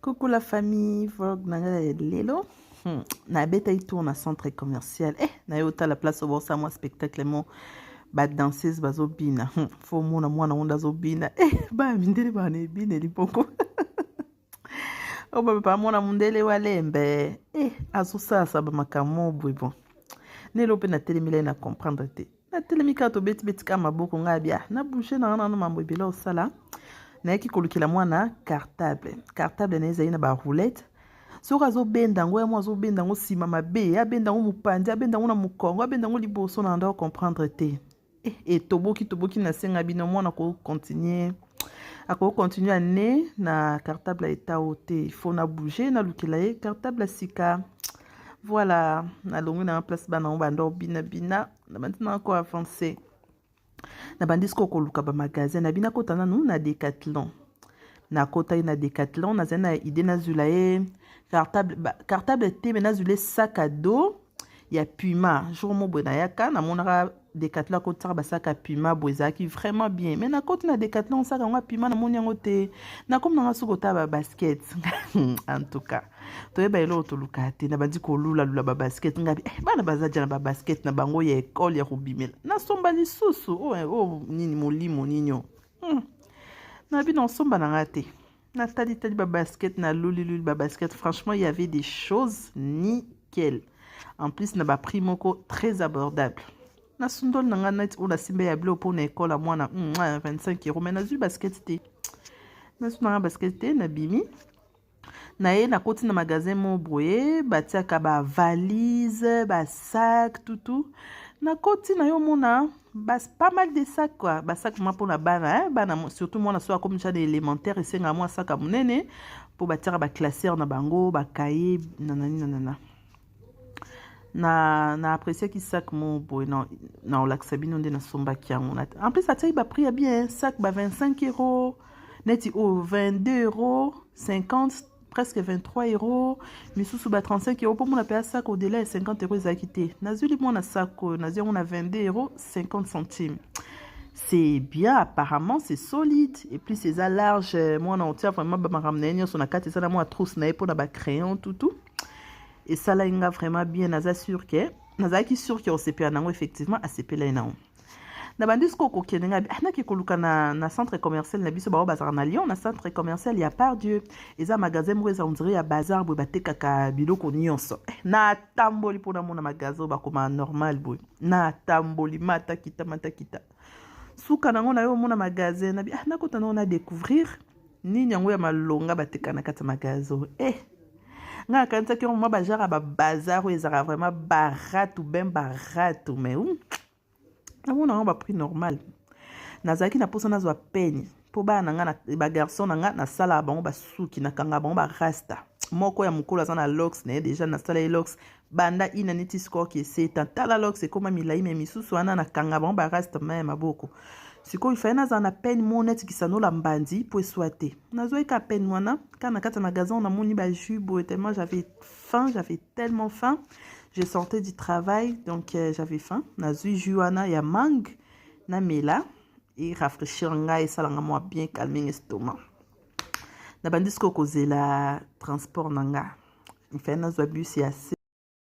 Coucou la famille, vlog na ngai ya lelo. Nabetaki tour na centre commercial. Eh, naye otala place obosa mwa spectacle mo ba danseuse bazobina. Fo mona mwana ngo nde azobina. Eh, bana mindele bana ebineli moko. Oyo bapapa mwana mondele walembe. Eh, azosalasa ba makambo boye bon. Nelo mpe natelemela ye na comprendre te. Natelemi kaka tobeti-beti kaka maboko ngai abia na bouge na nano mambo ebele osala. Nayaki kolukela mwana cartable. Cartable na ye ezali na ba roulette. Soki azobenda yango, ya mwa azobenda yango nsima mabe, abenda yango mopanzi, abenda yango na mokongo, abenda yango liboso, na ndako comprendre te. Eh, etoboki toboki nasenga bino mwana kocontinue, akocontinue ane na cartable ya etao te. Il faut na bouge nalukela ye cartable ya sika. Voilà, nalongwi na place bana yango banda obina bina, nabandi na ko avance, nabandi sikoyo koluka bamagasin. Nabi nakota nanu na Decathlon. Nakotaki na Decathlon, nazali na idée nazwila ye cartable, cartable te, me nazwila ye sac à dos ya Puma. Jour mo boye nayaka namonaka Decathlon akotisaka basac ya Puma boye, ezalaki vraiment bien. Mais nakoti na Decathlon, sac yango ya Puma namoni yango te. Nakomi nanga soki otala babasket, en tout cas toyeba eloko toluka te. Nabandi kolulalula babasket, ngabi eh, bana baza dia na babasket na bango ya ekole ya kobimela, nasomba lisusu oyo oh, nini molimo nini o Nabi nasomba na nga te. Natali-tali babasket, naluliluli babasket. Franchement, il y avait des choses nickel, en plus na baprix moko très abordable. Nasundoli na nga neti oyo nasimba ya bilo mpona ekole ya mwana 25 euro. Mais nazwi basket te, nazwi na nga basket te. Nabimi na ye, nakoti na magasin mo boye batiaka bavalise, basac tutu. Nakoti na yo omona bas, pas mal de sac quoi, basac mwa mpona bana, eh? Bana surtout mwana so akomi na élémentaire, esengaka mwa sac ya monene mpo batiaka baclasseur na bango, bakaye na nani na nana. Na appréciaki sac mo boye na olakisa bino nde nasombaki yango. En plus atiaki baprix ya bien, sac ba 25 euros, neti oyo 22 euros 50, presque 23 euros, misusu ba 35 euros. Mpo mona mpe sac au-delà ya 50 euros ezalaki te. Nazwili mwana sac oyo, nazwi yango na 22 euros 50 centimes. C'est bien, apparemment c'est solide et puis eza large. Mwana otia vraiment bamakambo na ye nyonso na kati, eza na mwa trousse na ye mpona bacrayon tutu. Esalaki nga vraiment bien. Naza sûr ke nazalaki sûr ke osepela nango. Effectivement asepelai nango. Na bandi sikoyo kokende, ngai naki koluka na centre commercial na biso bao bazalaka na Lyon, na centre commercial ya Part-Dieu. Eza magasin moko eza on dirait ya bazar boye, batekaka biloko nyonso. Natamboli mpona mona magasin oyo bakoma normal boye. Natamboli matakita matakita, suka nango na yo omona magasin. Nabi ah, nakota nango na découvrir nini yango ya malonga bateka na kati ya magasin oyo. Eh, ngai akanisaki yango mwa bagenre ya babazar oyo ezalaka vraiment baratu ben baratu, mais namona yango baprix normal. Nazalaki na mposa nazwa peigne mpo bana na nga, bagarçon na nga, nasalaka bango basuki, nakanga bango barasta. Moko ya mokolo aza na locks na ye déjà, nasala ye locks banda ina neti sikoyo eseta. Tala, locks ekóma milai, me misusu wana nakanga bango barasta ma ya maboko. Sikoyo ifaye nazala na peigne mo neti kisanola mbandi mpo eswa te. Nazwaki ka peigne wana kaka na kati ya magasin. Namoni bajus boye, tellement j'avais faim, j'avais tellement faim, je sortais du travail, donc j'avais faim. Nazwi jus wana ya mangue, namela e rafraîchir ngai, esalanga mwa bien, calmer estomac. Nabandi sikoyo kozela transport na nga. Ifai nazwa bus ya